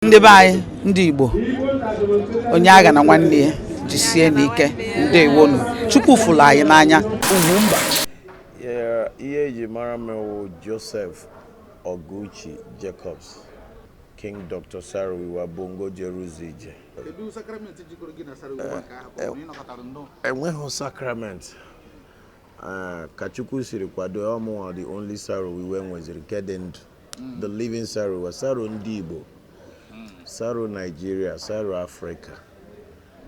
Ndị be anyị, ndị Igbo, onye agha na nwanne ya, jisie n'ike. Ndewonu. Chukwu fụrụ anyị n'anya. Ugwumba. Yeah, ihe eji mara m wụ Joseph Oguchi Jacobs, King Dr. Saro-Wiwa, Bongo Jeruzie. Kedu sakramenti jikọrọ gị na Saro-Wiwa nke ahụ, ka ọ bụ na ị nọkọtara nnọọ? Enweghị sakramenti. Ka Chukwu siri kwado ọmụnwa, the only Saro-Wiwa nweziri nke dị ndụ, the living Saro-Wiwa, Saro ndị Igbo, Saro Nigeria, Saro Africa,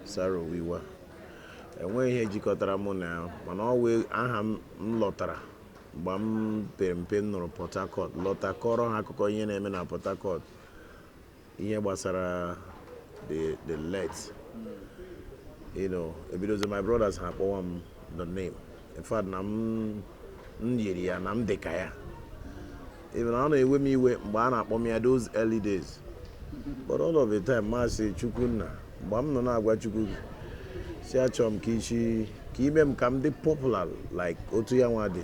Saro-Wiwa. Enweghị ihe jikọtara mụ na ya, mana ọ wee aha m m lọtara mgbe m pere mpe. M nụrụ Port Harcourt, lọta kọrọ ha akụkọ ihe na-eme na Port Harcourt, ihe gbasara the late ebidozi my brothers ha akpọwa m the name. In fact, na m yiri ya na m dị ka ya. Even ọ na-ewe m iwe mgbe a na-akpọ m ya those early days, but all of the time, masị Chukwu nna, mgbe m nọ na-agwa Chukwu si achọrọ m ka ichi ka ime m ka m dị popular like otu ya nwa dị,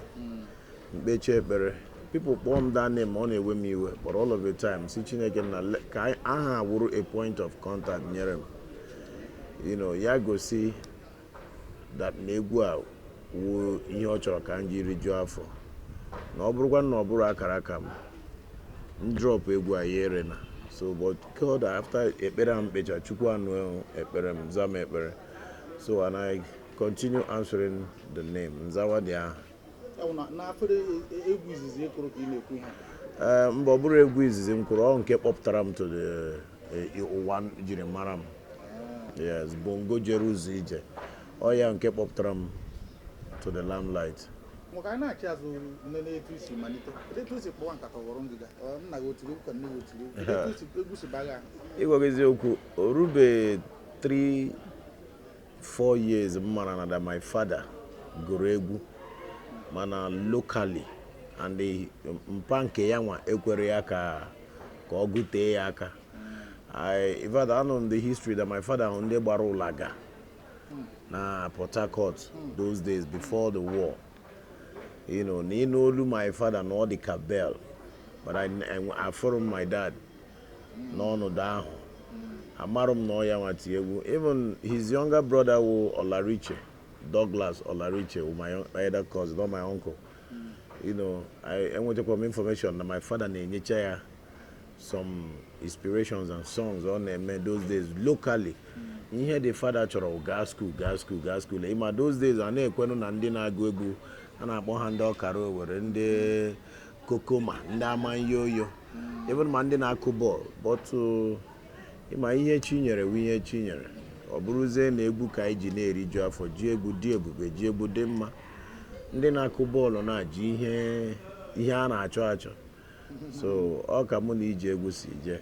mkpechi ekpere, people kpọọ m that name, ọ na-ewe m iwe. But all of the time, si Chineke na ka aha wụrụ a point of contact nyere m, ya gosi that na egwu a wụ ihe ọ chọrọ ka m ji rijuo afọ, na ọ bụrụkwa na ọ bụrụ akara aka m, m drop egwu a, ya ere na. So, but God, after ekpere a m kpecha, Chukwu anụ ekpere m, za m ekpere. So, and I continue answering the name, nzawa dị aha. Ya bụ na n'afere egwu izizi ị kụrụ ka ị na-ekwu ihe a? Ee, mba, ọ bụrụ egwu izizi m kwuru, ọ nke kpọpụtara m to the ụwa jiri mara m. Yes, Bongo Jere Ụzọ Ije, ọ ya nke kpọpụtara m to the limelight. Maka anyị na-achị azụ nlele, etu isi malite, kedu etu isi kpọwa nkata ghọrọ ngịga? Ọ nna gị otiri egwu ka nne gị otiri egwu? Kedu etu egwu si bagha ahụ? Ịgwa gị eziokwu, o rube 3 4 years m mara na that my father gụrụ egwu, mana locally, and the mpa nke ya nwa ekwere ya ka ọ gụtee ya aka. In fact, anọ m the history that my father hụ ndị gbara ụlaga na Port Harcourt those days before the war, na ịnụ olu my father na ọ dị ka bell. But afụrụ m my dad n'ọnọdụ ahụ, amarụ m na ọ ya nwa tie egwu. Even his younger brother wụ Olariche, Douglas Olariche, wụ my elder cousin, not my uncle. I enwetakwa m information na my father na-enyecha ya some inspirations and songs ọ na-eme those days locally. Ihe the father chọrọ wụ gaa school, gaa school, gaa school. Ịma those days, a na-ekwenụ na ndị na-agụ egwu, a na-akpọ ha ndị ọkara owere, ndị kokoma, ndị amanyoyo, even ma ndị na-akụ bọọlụ. But ịma ihe chi nyere wụ ihe chi nyere. Ọ bụrụzie na egwu ka anyị ji na-eriju afọ, ji egwu dị ebube, ji egwu dị mma. Ndị na-akụ bọọlụ na-ji ihe a na-achọ achọ. So ọ ka mụ na iji egwu si jee.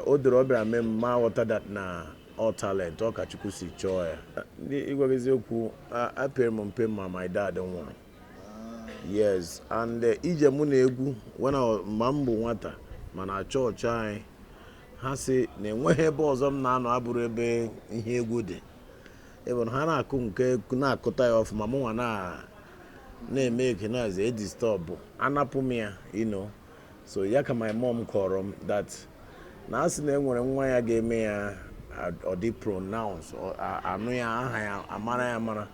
O doro ọ bịara mee m ma ghọta that na all talent, ọ ka Chukwu si chọọ ya. Ndị ịgwa gị eziokwu, apịrị m mpe ma my dad nwụrụ. Yes, and ije mụ na egwu when mgbe m bụ nwata, mana chọọchị anyị, ha sị na enweghị ebe ọzọ m na-anọ abụrụ ebe ihe egwu dị. Ebe ha na-akụ nke na-akụta ya ọfụma, mụnwa na na-eme ekinazi edisturb, anapụ m ya. So ya ka my mom kọrọ m that na a sị na enwere nwa ya ga-eme ya ọ dị pronounce, anụ ya aha ya, amara ya amara,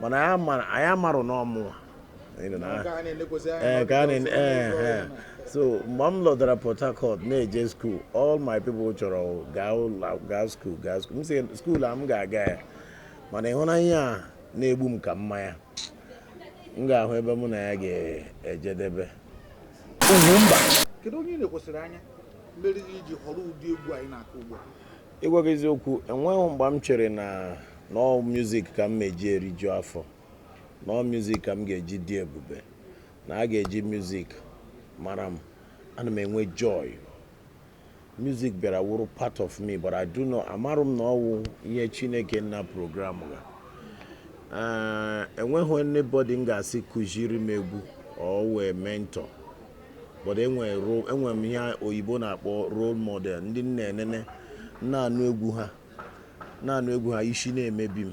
mana anyị amarụ na ọmụnwa. Nke a na-elekwasị anya Ee, na ka a ọdịda na ọzọ, ee ọzọ. So mgbe m lọtara Port Harcourt na-eje school, all my people chọrọ gaa ụlọ, gaa school, gaa school. M sị school a m ga-aga ya, mana ịhụnanya a na-egbu m ka mmanya m ga-ahụ ebe mụ na ya ga-ejedebe. Ugwumba. Kedu onye ị na-ekwesịrị anya mere gị iji họrọ ụdị egwu anyị na-akụ ugbu a? Ịgwa gị eziokwu, enweghị mgbe m chere na ọ music ka m meji eriju afọ, na ọ music ka m ga-eji dị ebube, na a ga-eji music mara m. Ana m enwe joy. Music bịara wụrụ part of me, but I do not, amarụ m na ọwụ ihe Chineke nna program ga. Ee, enweghị anybody m ga-asị kụziri m egwu or wee mentor, but enwere m ihe oyibo na-akpọ role model, ndị m na-enene, na-anụ egwu ha, na-anụ egwu ha, isi na-emebi m.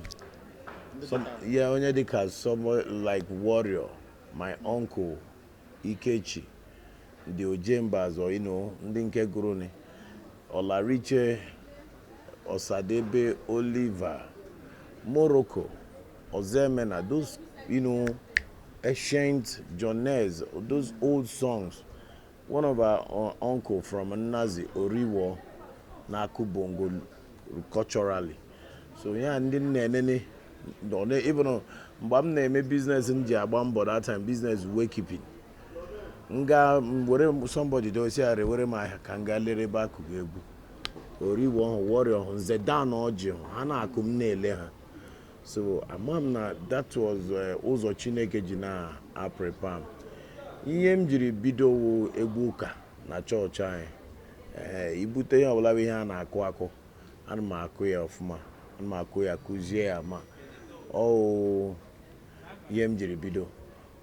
Yeah, onye dịka someone like Warrior, my uncle Ikechi, ndị Ojembaz, or ndị nke gụrụ ni Olariche, Osadebe, Oliver, Morocco, Ozemena, those ancient Jones, those old songs. One of our uncle from Nnazi, Oriwo, na-akụ bongo culturally. So ya ndị m na-enene even mgbe m na-eme business, m ji agba mbọ that time, business wakekeeping, m ga were somebody dosi ya were m ahịa ka m gaa lere ebe akụkụ egwu Oriwo ọhụ, Warrior ọhụ, Nze Dan Ọjị hụ ha na-akụ, m na-ele ha. So ama m na that was ụzọ Chineke ji na-aprepare m. Ihe m jiri bido wụ egwu ụka na chọọchị anyị. Ee, ibute ihe ọbụla bụ ihe a na-akụ akụ, ana m akụ ya ọfụma, ana m akụ ya, kụzie ya. Ma ọ ihe m jiri bido,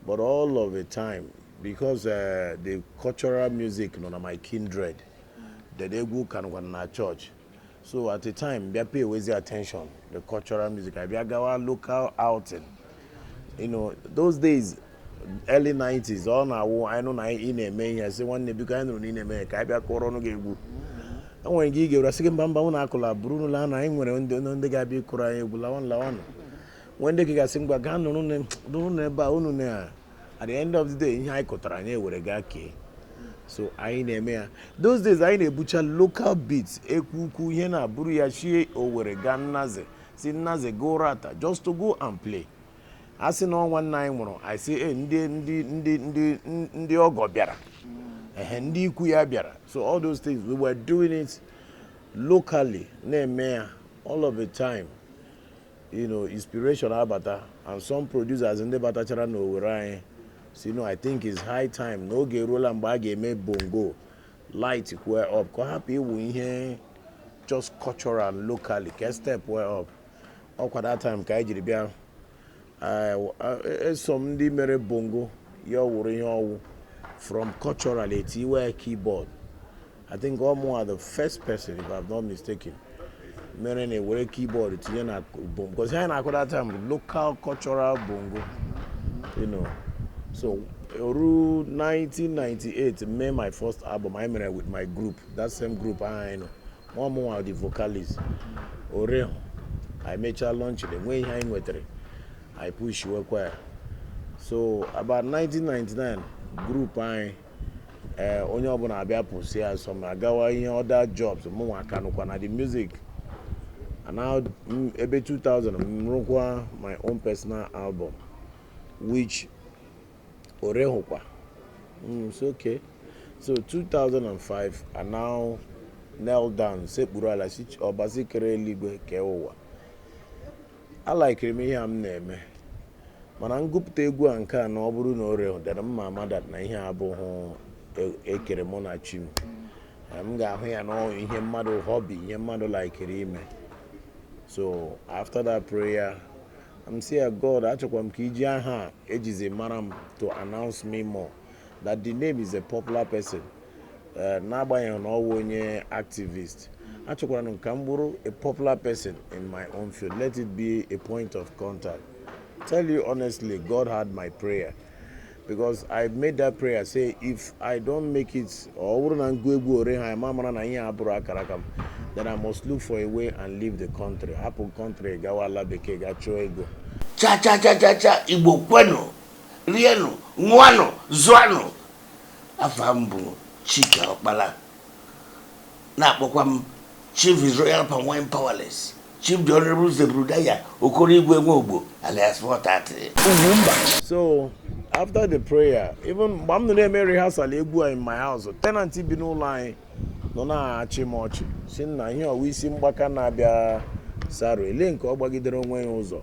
but all of the time, because the cultural music nọ na my kindred, then egwu ụka nọkwa na church. So at the time bịa pay wezi attention the cultural music, abịa gawa local outing. Those days, early 90s, ọ na-awụ anyị nụ na ị na-eme ihe, sị, "Nwanne, biko, anyị nụrụ na ị na-eme ihe, ka anyị bịa kụọrọ ọnụ gị egwu." Enwere ike ị ga-ewere sị gị, "Mba, mba, unu akụla, buru ụlọ na anyị nwere ndị ga-abịa ịkụrụ anyị egwu, lawanụ, lawanụ." Nwee ndị ga-asị, "Ngwa, gaa nụrụ n'ebe a unu na." At the end of the day, ihe anyị kụtara, anyị ewere gaa kee. So anyị na-eme ya those days, anyị na-ebucha local beats, ekwu ukwu ihe na-abụrụ ya chie Owere gaa Nnaze, si Nnaze go Rata, just to go and play. A sị na ọnwa nna anyị nwụrụ, anyị sị e ndị ọgọ bịara, ehe, ndị ikwu ya bịara. So all those things, we were doing it locally, na-eme ya all of the time. Inspiration abata, and some producers ndị batachara n'Owere anyị si, "No, I think it's high time na oge eruola mgbe a ga-eme bongo light kwue up, ka ọ hapụ iwu ihe just cultural locally, ka step well up." Ọkwa that time ka anyị jiri bịa eso m ndị mere bongo ya ọ wụrụ ihe ọwụ from cultural etiwe keyboard. I think ọmụ the first person, if I'm not mistaken, mere na ewere keyboard tinye na bongo, because ihe anyị na-akụ that time bụ local cultural bongo. So oru 1998 mee my first album I mere with my group, that same group ahụ anyị nọ, nwa mụnwa the vocalist orehụ. Anyị mechaa launch, enwe ihe anyị nwetara, anyị push wekwa ya. So about 1999, group anyị, ee, onye ọbụla abịa pụsị ya, some agawa ihe other jobs, mụnwa ka nụkwa na the music. And now ebe 2000, m rụkwa my own personal album, which orehụkwa. It's okay. So 2005, I now knelt down, sekpuru ala, si Ọbasi kere eluigwe kee ụwa, alikiri m ihe a m na-eme, mana ngụpụta egwu a nke a na ọ bụrụ na o rehụ dara mma, ama that na ihe abụghị ekere mụ na chi m. M ga-ahụ ya na ihe mmadụ hobby, ihe mmadụ likiri ime. So after that prayer, I'm saying, "God, achọkwa m ka iji aha a ejizi mara m to announce me more, that the name is a popular person." N'agbanyeghị na ọ wụ onye activist, achọkwara m ka m bụrụ a popular person in my own field. Let it be a point of contact. Tell you honestly, God heard my prayer, because I made that prayer, say if I don't make it, or ọ bụrụ na ngụ egwu ore ha ma mara na ihe a bụrụ akara aka m, then I must look for a way and leave the country, hapụ country, gawa ala bekee, ga chụọ ego. Cha cha cha cha cha, Igbo kwenụ, rienụ, ṅụanụ, zụanụ. Afa m bụ Chika Ọkpala, na-akpọkwa m Chief His Royal Palm Wine Powerless, Chief the Honorable Zebrudaya Okoroigwe Nweogbo, alias 430. Ugwumba. So after the prayer, even mgbe m nọ na-eme rehearsal egwu a in my house, tenant bi n'ụlọ anyị nọ na-achị m ọchị, si na ihe ọwa isi mgbaka na-abịa saro ele nke ọ gbagidere onwe ya ụzọ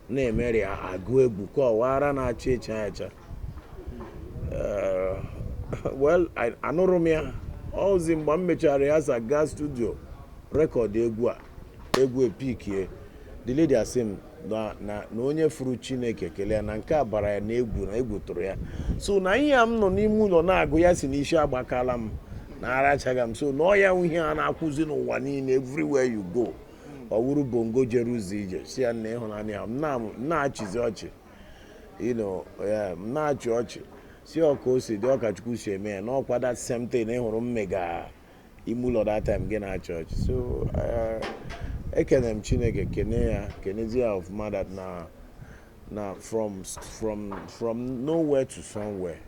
na-emeri agụ egwu ka ọwara na-achị echa acha. Well, anụrụ m ya ozi mgbe m mechara rehearsal, gaa studio record egwu a, egwu epikie. The lady asị m na onye furu Chineke kelee ya na nke a bara ya na egwu, na egwu tụrụ ya. So na ihe a m nọ n'ime ụlọ na-agụ ya si n'isi agbakala m na arachaga m. So na ọ ya ihe a na-akwụzi n'ụwa niile, everywhere you go, ọ wụrụ bongo jere ụzọ ije. Si ya na ịhụnanya ya, m na-achịzi ọchị, yeah, m na-achị ọchị, si ọka o si dị, ọka Chukwu si eme ya, na ọkwa that same thing ị hụrụ m mega. Ime ụlọ that time gị na chọọchị. So ekene m Chineke, kene ya, kenezie ya ọfụma that na from nowhere to somewhere.